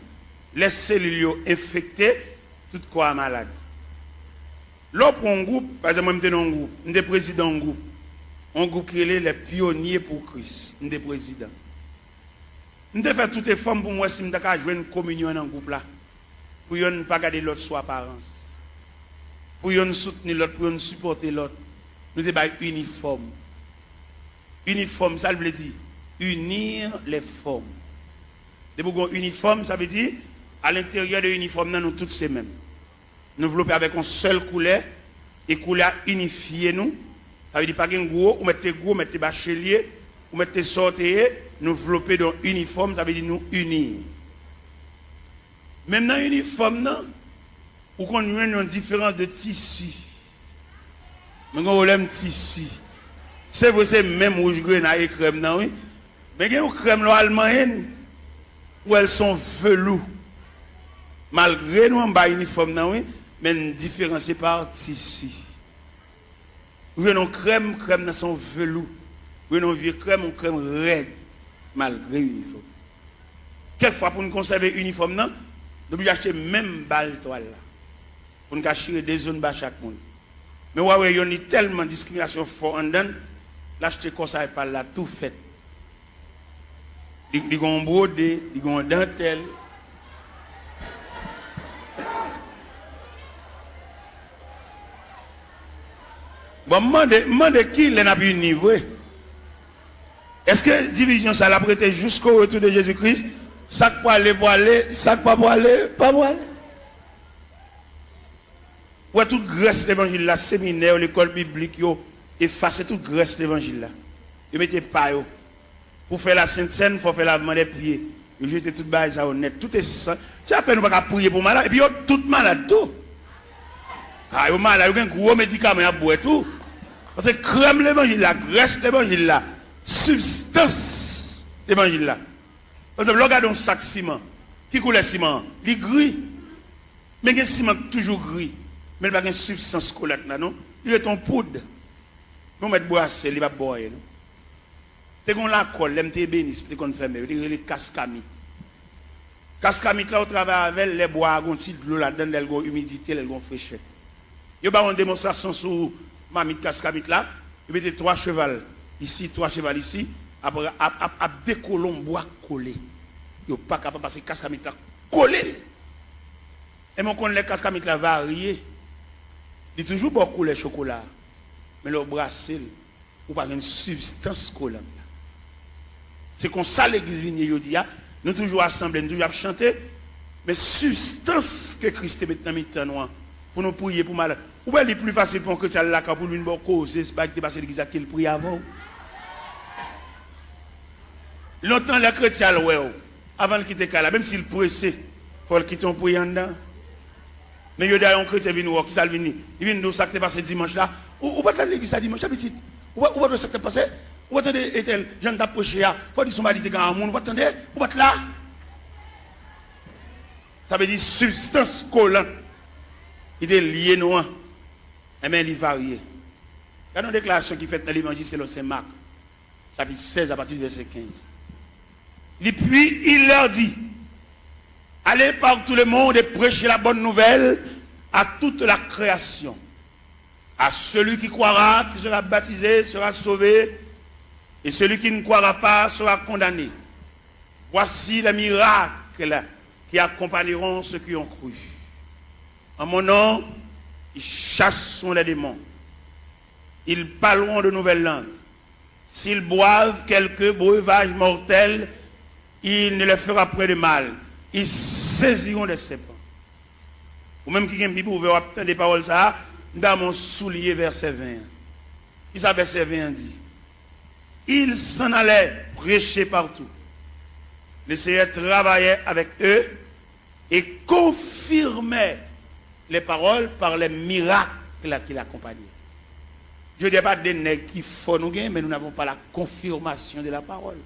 lè selil yo enfekte, tout kò a malad. Lè w pran yon gwoup, pa egzanp, mwen m te nan yon gwoup, m te prezidan yon gwoup, yon gwoup ki rele Les Pionniers pour Christ, m te prezidan. M te fè tout efò m pou m wè si m ta ka jwenn kominyon an nan gwoup la, pou yonn pa gade lòt sou aparans, pou yonn soutni lòt, pou yonn sipòte lòt. Nou te bay inifòm. Inifòm, sa l vle di? Unir les formes. Depi w gen yon inifòm, sa vle di, alenteryè de inifòm nan, nou tout se menm. Nou vlope avèk yon sèl koulè, e koulè a inifye nou. Sa vle di, pa gen gwo, ou mèt te gwo, ou mèt te bachelye, ou mèt te sa w te ye, nou vlope de yon inifòm, sa vle di nou ini. Menm nan inifòm nan, ou konn jwenn yon diferans de tisi. Men gen pwoblèm tisi. Se vre, se menm wouj grenay e krèm nan, wi. Men gen yon krèm, lè w al manyen l, ou wè l se yon velou. Malgre nou anba inifòm nan, wi, men n diferansye pa tisi. Ou jwenn yon krèm, krèm nan se yon velou. Ou jwenn yon vye krèm, yon krèm rèd, malgre inifòm. Kèk fwa, pou n konsève inifòm nan, nou oblije achte menm bal twal la, pou n ka chire de zòn ba chak moun. Men w a wè yonn, li tèlman diskriminasyon fò anndan l, l achte kò sa e pa l la tou fèt. Li, li gen yon bwode, li gen yon dantèl. Bon, m mande, m mande kilè n ap ini vre? Èske divizyon sa l ap rete jusqu'au retour de Jésus-Christ? Sa k prale, prale, sa k pa prale, pa prale. Ou wè tout grès levanjil la, seminè yo, lekòl biblik yo, efase tout grès levanjil la. Yo mete pa yo. Pou fè la Sent Sèn, fò fè lavman dè pye. Yo jete tout bagay sa yo nèt. Tout esans. Se sa k fè nou pa ka priye pou malad. Epi yo tout malad tou. A, yo malad, yo gen gwo medikaman y ap bwè tou. Paske krèm levanjil la, grès levanjil la, sibstans levanjil la. Pa egzanp, lè w gade yon sak siman, ki koulè siman an? Li gri. Men gen siman k toujou gri, men l pa gen sibstans kolant la, non. Li ret yon poud. Men w mèt brase l, li p ap ba w anyen, non. Te gen yon lakòl, lè m te ebenis, te konn fèmen, yo te rele kaskamit. Kaskamit la, ou travay avè l, lè bwa a gen yon ti dlo ladan l, lè l gen yon imidite, lè l gen yon frechè. Yo ba w yon demonstrasyon sou mamit kaskamit la, yo mete twa cheval isi, twa cheval isi, ap, ap, ap, ap dekole yon bwa kole. Yo pa kapab pase kaskamit la kole l. Enben, w konn lè kaskamit la varye, li toujou ba w koulè chokola a. Men lè w brase l, ou pa jwenn sibstans kolant la. Se konsa legliz vin ye jodi a. Nou toujou asanble, nou toujou ap chante, men sibstans ke Kris te met nan mitan nou an, pou nou priye pou malad. Ou wè, li pli fasil pou yon kretyen al lakay ou pou l vin ba w koze bagay ki te pase legliz la ke l priye avè w. Lontan, lè kretyen al wè w, avan l kite kay la, menm si l prese, fò l kite yon priye anndan. Men jodi a, yon kretyen vin wè w, kisa l vin di? Li vin di w sa k te pase dimanch la. Ou, ou pa t al legliz la dimanch la, pitit? Ou pa, ou pa t wè sa k t ap pase? Ou pa tande entèl jan l t ap preche a? Fò di se yon bagay li te gen a moun, ou pa t tande? Ou pa t la? Sa vle di sibstans kolant ki te lye nou an, enben, li varye. Gade yon deklarasyon ki fèt nan Levanjil selon Sen Mak, chapit sèz, apati de vèsè kenz. Li, puis il leur dit, allez par tout le monde et prêchez la bonne nouvelle à toute la création. À celui qui croira, qui sera baptisé, sera sauvé, et celui qui ne croira pas sera condamné. Voici les miracles qui accompagneront ceux qui ont cru. En mon nom, ils chasseront les démons. Ils parleront de nouvelles langues. S'ils boivent quelque breuvage mortel, il ne leur fera point de mal. Ils saisiront des serpents. Ou menm ki gen Bib ouvè, w ap tande pawòl sa a, m ta renmen w souliye vèsè ven an. Kisa vèsè ven an di? Ils s'en allaient prêcher partout. Le Seigneur travaillait avec eux et confirmait les paroles par les miracles qui l'accompagnaient. Jodi a, pa de nèg ki fò nou gen, mais nous n'avons pas la confirmation de la parole.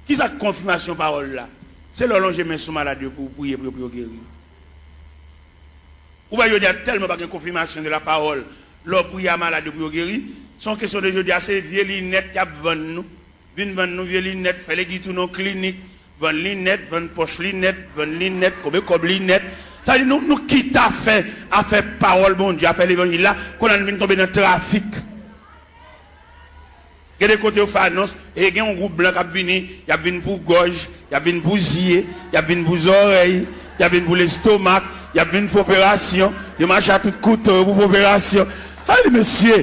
Kisa k konfimasyon pawòl la? Se lè w lonje men sou malad yo pou w priye pou yo, pou yo geri. Ou wè jodi a tèlman pa gen konfimasyon de la pawòl, lè w priye a malad yo pou yo geri, se yon kesyon de jodi a se vye linèt y ap vann nou. Vin vann nou vye linèt, fè legi tounen yon klinik, vann linèt, vann pòch linèt, vann linèt, konbe kòb linèt. Sa vle di nou, nou kite afè, afè pawòl Bondye, afè levanjil la, kounye a nou vin tonbe nan trafik. Gen de kote yo fè anons, e gen yon gwoup blan k ap vini, y ap vin pou gòj, y ap vin pou zye, y ap vin pou zòrèy, y ap vin pou lestomak, y ap vin fè operasyon, yo mache a tout kouto yo pou fè operasyon. Sa vle di, mesye,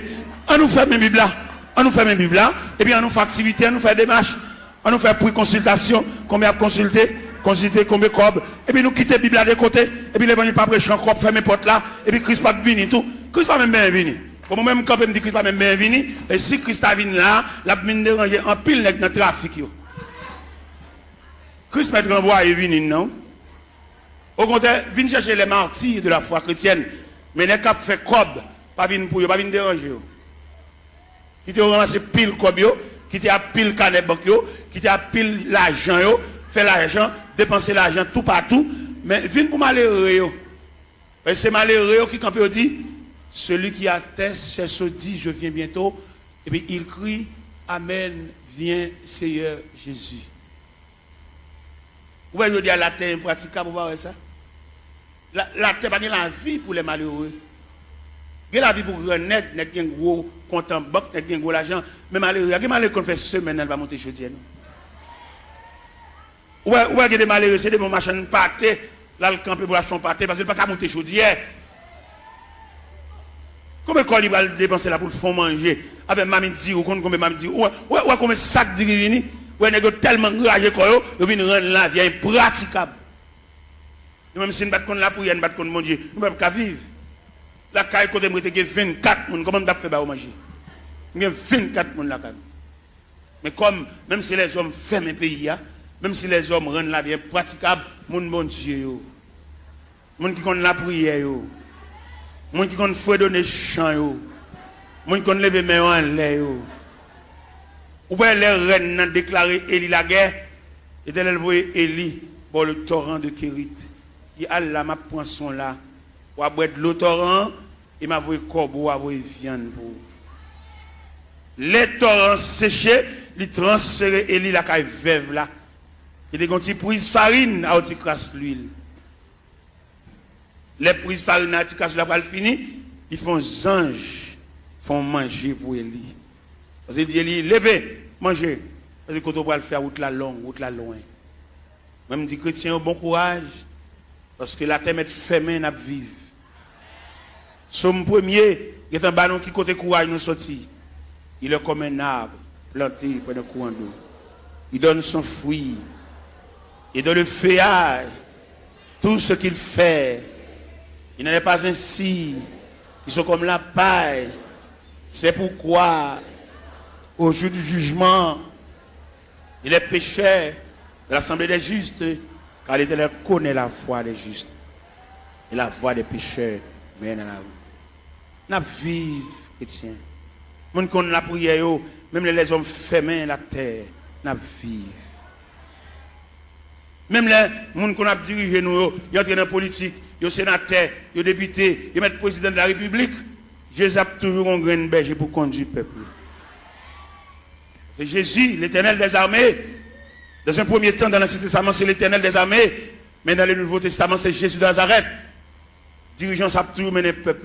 ann nou fèmen Bib la, ann nou fèmen Bib la, epi ann nou fè aktivite, ann nou fè demach, ann nou fè pri konsiltasyon, konbyen y ap konsilte, konsilte konbyen kòb, epi nou kite Bib la de kote, epi levanjil pa preche ankò, ap fèmen pòt la, epi Kris p ap vini tou. Kris pa menm benyen vini. Bon, mwen menm, m kanpe, m di Kris pa menm benyen vini. E si Kris ta vin la, l ap vin deranje anpil nèg nan trafik yo. Kris mèt ranvwaye vini n nan. Okontrè, vin chèche les martyrs de la foi chrétienne. Men nèg k ap fè kòb, pa vin pou yo, pa vin deranje yo. Kite yo ranmase pil kòb yo, kite a pil kanè bank yo, kite a pil lajan yo, fè lajan, depanse lajan toupatou, men vin pou malere yo. Paske se malere yo ki kanpe yo di, celui qui atteste, c'est ce dit, je viens bientôt. Epi il crie, Amen, viens Seigneur Jésus. Ou wè jodi a latè enpratikab, ou pa wè sa? La, latè pa gen lavi pou lè malere. Gen lavi pou gran nèg, nèg gen gwo kont an bank, nèg gen gwo lajan, men malere a, gen malere ki konn fè semèn nan li pa monte chodyè non. Ou wè, ou wè gen de malere, se devan machann pate, l al kanpe pou l achte yon pate, paske l pa ka monte chodyè. Konbyen kòb li pral depanse la pou l fè yon manje? Avèk mamit diri, ou konn konbyen mamit diri? Ou wè, ou wè, ou wè konbyen sak diri vini? Ou wè nèg yo tèlman anraje kò yo, yo vin rann lavi a enpratikab. Nou menm si n pa t konn lapriyè, n pa t konn Bondye, nou p ap ka viv. Lakay kote m rete gen vennkat moun, kòman m t ap fè ba yo manje? M gen vennkat moun lakay mwen. Men kòm, menm si lèzòm fèmen peyi a, menm si lèzòm rann lavi enpratikab, moun Bondye yo, moun ki konn lapriyè yo, moun ki konn fredone chan yo, moun ki konn leve men yo anlè yo. Ou wè lè rèn nan deklare Eli lagè, Letènèl voye Eli bò le toran de Kerit. Li al la, m ap pran son la. W a bwè dlo toran an, e m a voye kòbo, w a voye vyann pou ou. Lè toran an seche, li transfere Eli lakay vèv la, ki te gen yon ti priz farin a yon ti kras lwil. Lè priz farin nan ti kras la pral fini, li fè yon zanj fè yon manje pou Eli. Paske li di Eli, leve, manje, paske kote w pral fè a, wout la long, wout la lwen. Mwen, m di kretyen yo bon kouraj, paske latè mèt fèmen, n ap viv. Sòm premye gentan ba nou ki kote kouraj nou soti. Il est comme un arbre planté près d'un courant d'eau. Il donne son fruit. Et dans le feuillage, tout ce qu'il fait, il n'en est pas ainsi. Ils sont comme la paille. C'est pourquoi, au jour du jugement, il est pécheur de l'assemblée des justes, car l'Éternel connaît la voie des justes, et la voie des pécheurs mène à la ruine. N ap viv, kretyen. Moun ki konn lapriyè yo, menm lè lèzòm fèmen latè, n ap viv. Menm lè moun konn ap dirije nou yo, yo antre nan politik, yo senatè, yo depite, yo mèt prezidan de la repiblik, Jezi ap toujou gon grenn bèje pou kondui pèp li. Se Jezi, Letènèl dèzame. Dans un premier temps, dans l'Ancien Testament, se Letènèl dèzame. Men dans le Nouveau Testament, se Jezi de Nazarèt. Dirijan sa ap toujou mennen pèp